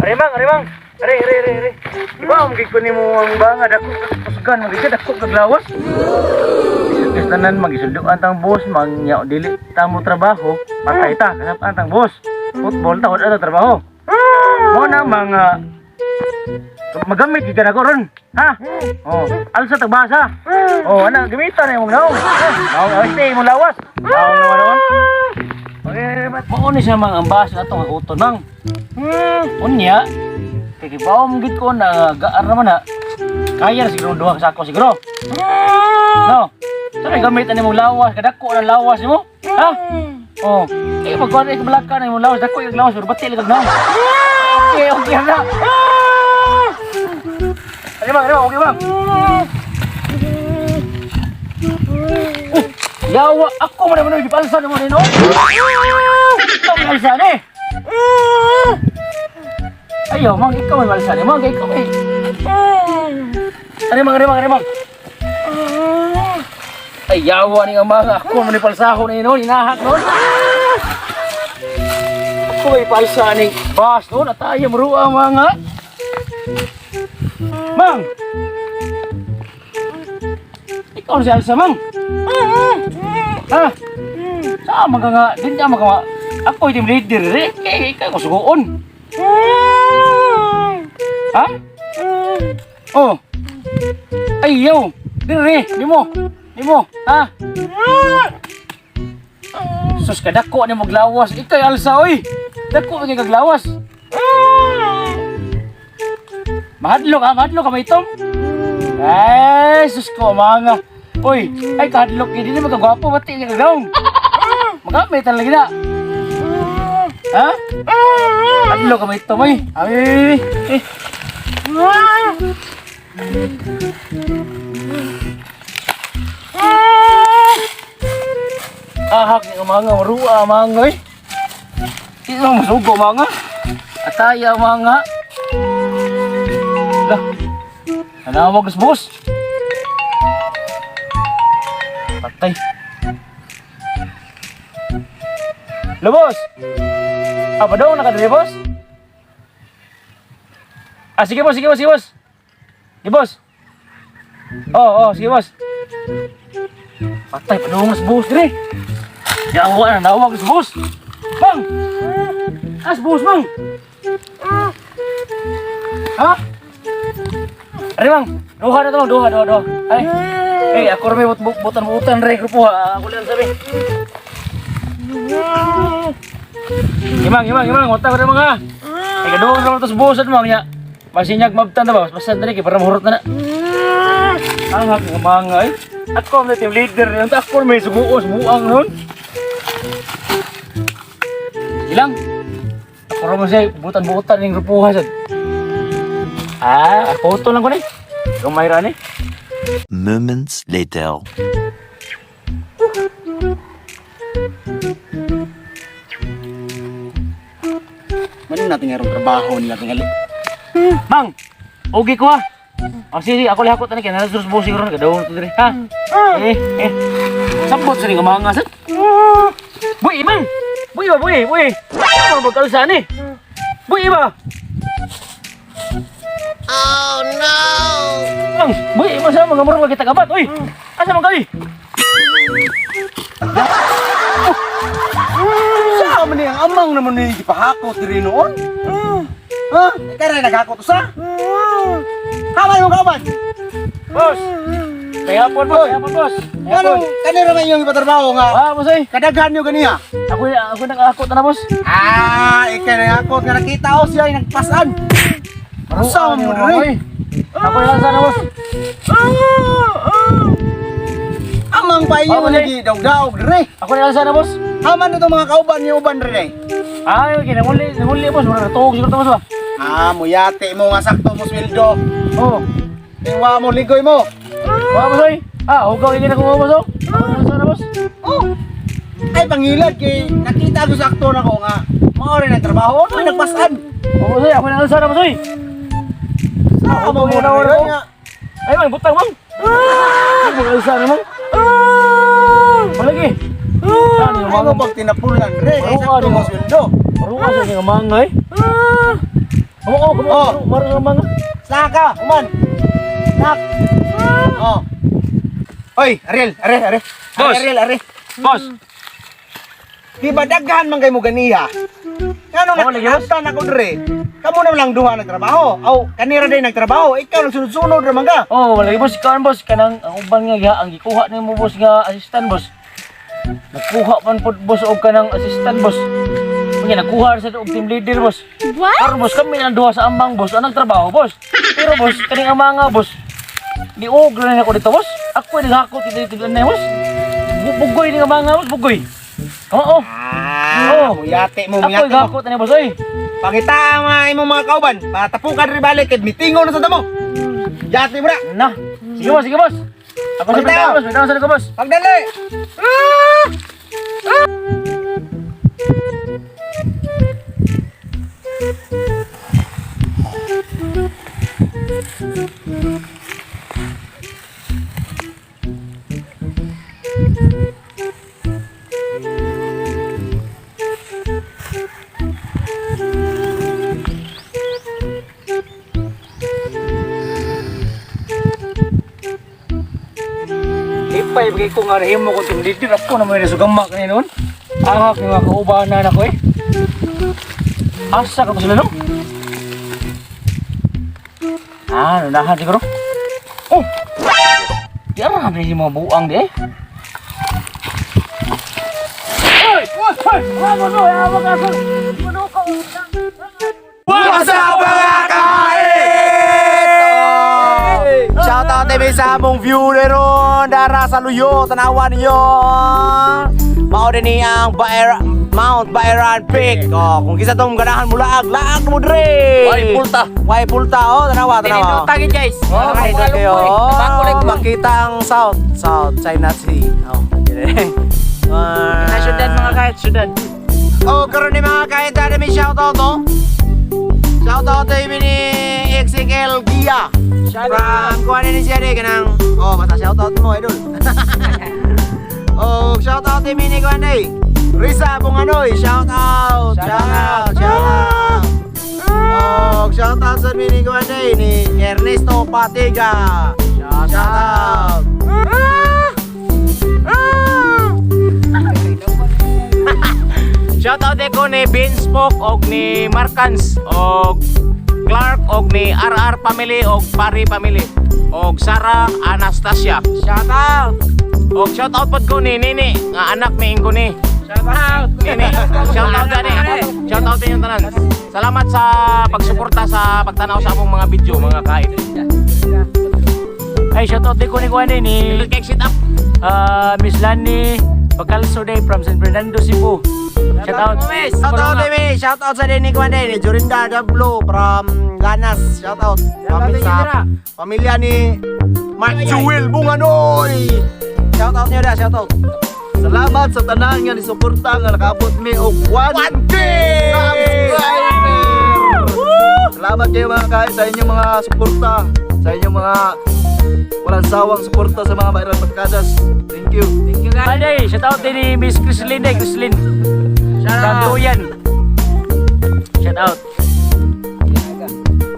Arimang, arimang. Are, are, are, are. Iba, magiging ko nimo ang banga dako kasugan, magiging dako kaglawas. Isip tanan magisulduan tang boss, mangya dili ta mo trabaho, patay ta, kanap tang boss. Football ta wala ta trabaho. Mo na mga magamit gid ka na ko ron. Ha? Oh, alsa tag basa. Oh, ana gamitan na imong naong. Naong ay imong lawas. Naong naman naon. Okay, mao ni siya mang ang baso atong akuton mang. Unya, kay kibaw gid ko na gaar naman na. Kaya na siguro duha ka sako siguro. No. Sa may gamit ani mong lawas, kadako na lawas nimo. Ha? Oh, eh magkuan ay kabalaka na imong lawas, dako yung lawas pero bati lang kag naong. Okay, okay na. Ano bang, ano bang, okay bang? Yawa, ako man naman gipalsa naman ni no. Ikaw may alsa ni. Ayaw, mang ikaw may alsa ni, mang ikaw may. Ano mang, ano mang, ano mang. Ay, yawa ni nga mga ako man ni palsahon ni no, inahak no. Ako may palsa ni bas no, nataya murua mga. Mang. Ikaw na si Alsa, mang. Ha? Sama ka nga, din ka nga. Ako yung team leader, eh. Kaya ikaw ko suguon. Ha? Oh. Ay, yo. Dire, di mo. Di mo, ha? Sus, kadako ni maglawas. Ikaw Alsa, oy. Dako kay kaglawas. Mahadlok ha, mahadlok ka maitom. Ay, sus ko, mga. Uy, ay kahadlok, hindi na magkagwapo, bati niya kagawng. Magamit talaga na. Ha? Hadlok ka maitom, oy. Ay, eh. Ahak ni mga marua mga oy. Di mo masugo mga. Ataya mga. Lah. Nanawag sa boss. Patay. Lo boss. Ah, pa daw nakadiri boss? Ah, sige boss, sige boss, sige boss. Sige boss. Oh, oh, sige boss. Patay pa daw mas boss dire. Yawa na nawag sa boss. Bang! As boss bang. Ha? Ari bang, duha na to, duha, duha, duha. Ay. Eh, ako rin may butan-butan re grupo ha. Ako lang sabi. Imang, imang, imang, unta ko rin mga. Eh, kaduong naman to sa boss at mga niya. Masinyag mabtan na ba? Basta dali kay para mahurot na na. Ang hak nga mga ay. Ako ang team leader niyon. Ako may subuos buang nun. Ilang? Ako rin siya, butan-butan yung grupo ha. Sad. Ah, ako to lang ko ni. Gamay ra ni. Moments later. Manin natin nga trabaho nila tingali. Mang, okay ko ha. Oh, sige, ako lihakot ani kay nasa sa boss siguro nagadaw to diri. Ha? Eh, eh. Sabot sa ning mga sad. Buy, mang. Buy ba, buy, buy. Ano magkalsa ni? Buy ba? Oh no. Mang, buy ba sa mga murag kita kabat, oy. Asa man kay? Sa man ang amang naman ni gipahakot diri noon? Ha? Ikaw rin naghakot usa? Hamay mo kauban. Boss. Kaya po, boss. Kaya po, boss. Kaya Ano po. kanira man yung ipatrabaho nga? Ah, boss ay. Kadaghan niyo ganiya. Ako ako nag-akot na boss. Ah, ikaw nagakot nga nakita ko siya ay nagpasan. Usa mo diri. Ako na sana boss. Amang pa inyo Oh, man mali. lagi daog-daog diri. Ako na sana boss. Haman na mga kauban niyo uban diri. Ay, okay, nanguli, nanguli boss, wala natuog siguro to boss ba? Ah, muyate mo nga sakto mo sweldo. Oh. Iwa mo ligoy mo. Wa boss oy. Ah, hugaw ini na ko boss oh. Ako na sana boss. Oh. Ay pangilad kay nakita ko sakto na ko nga mao rin ang trabaho ano nagpasan. Oh, boss oy, ako na sana boss oy. Sa mo mo na, na na. nga. Ay man, butang mang. Ah, mga sana mang. Malagi. Ah, ni Ay mo mga pag tinapulan re kay Maruwa, sakto di mo ba? sweldo. Maruwa sa nga mga eh. Kamo oh, kamo. Oh. Maro nga mga. Snack ka, human. Snack. Oh. Oy, Ariel, Ariel, Ariel. Boss. Ariel, Ariel. Boss. Di ba daghan man kay mo ganiha? Ngano Oo, lagi, boss. na ako dire? Kamo na lang duha nagtrabaho. Aw, kanira day nagtrabaho. Ikaw nagsunod-sunod ra man ka. Oh, wala boss, ikaw boss kanang ang uban nga giha ang gikuha nimo boss nga assistant boss. Nagkuha man pud boss og kanang assistant boss. Unya nagkuha sa og team leader boss. What? Karon boss kami ang duha sa ambang boss, anang trabaho boss. Pero boss, kaning amang nga boss. Niog ra na ako dito boss. Ako naghakot dito dito na boss. Bugoy ni amang nga boss, bugoy. Kamo oh. Ah, Oh. muyate mo, Ako muyate mo. naghakot ani boss oy. Pangita ang mga imong mga kauban. Patapukan diri balik kay mitingo na sa damo. Yate mo na. Na. Sige boss, sige boss. Ako sa Pagkita. bitaw boss, bitaw sa ko boss. Pagdali. Lipay bagay ko nga nahimo ko team leader ako na may nasugama kani noon. Ahak ni mga kaubanan ako eh. Asa ka to sila no? Ah, nunahan siguro. Oh! Di ara na yung mga buang di eh. Oy! Oy! Wag mo wag ka. What's up, mga kahit? Shout out tayo sa among view ron dara sa Luyo, tanawan niyo. Mao din ni ang Baera, Mount Baeran Peak. Oh, kung kisa tong ganahan mo laag, laag mo dre. Way pulta. Way pulta oh, tanawa, tanawa. Tinindot guys. Oh, makita kayo. Oh, makita ang South China Sea. Oh. Ah. Syudad mga kahit, syudad. Oh, karon ni mga kahit dali may shoutout oh. Shoutout tayo ni XXL Gia. From kuha ni siya ni kanang oh basta shoutout mo idol. Oh, shoutout tayo ni kuha ni Risa Bunganoy, shoutout. Shoutout, shoutout. Oh, shoutout sa mini kuha ni Ernesto Patiga. Shoutout. Shoutout ko ni Vince Spock og ni Marcans og Clark og ni RR Family og Pari Family og Sarah Anastasia. Shoutout. Og shoutout pod ko ni Nini nga anak ni Ingo ni. Shoutout. Nini, shoutout gani. Shoutout inyong tanan. Salamat sa pagsuporta sa pagtanaw sa among mga video mga kain. Ay, shoutout din ko ni kuha ni Nindot kay sit up. Ah, Miss Lani Bacalso Day from San Fernando, Cebu. Shout out. Shout out Demi, shout out sa Denny Kwande ni Jorinda Dablo from Ganas. Shout out. Pamilya sa pamilya ni Mark Jewel Bunganoy. Shout out niyo da, shout out. Salamat sa tanan nga nisuporta nga nakaabot mi og 1 1K! Subscriber! Salamat kayo mga kahit sa inyong mga suporta, sa inyong mga walang sawang suporta sa mga Viral Pagkadas. Thank you. Thank you. Monday, shout out din ni Miss Chrislyn day, Chrislyn. From Tuyan. Shout out.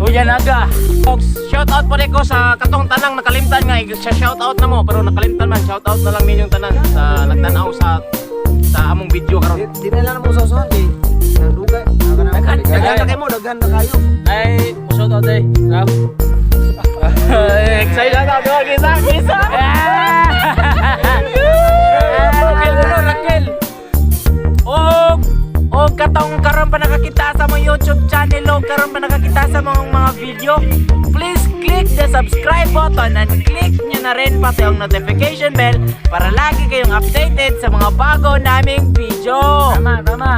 Tuyan Aga. Og shoutout po ko sa katong tanang nakalimtan nga sa shoutout na mo pero nakalimtan man shoutout na lang ninyong tanan sa nagtan-aw sa among video karon. Di na lang mo sausahan kay nang dugay. Daghan. Daghan na kayo mo, daghan na kayo. Ay, shout out day. Excited ako, kisa, kisa. Raquel, Raquel. Og katong karon pa nakakita sa mga YouTube channel o karon pa nakakita sa mga video, please click the subscribe button and click nyo na rin pati ang notification bell para lagi kayong updated sa mga bago naming video. Tama, tama.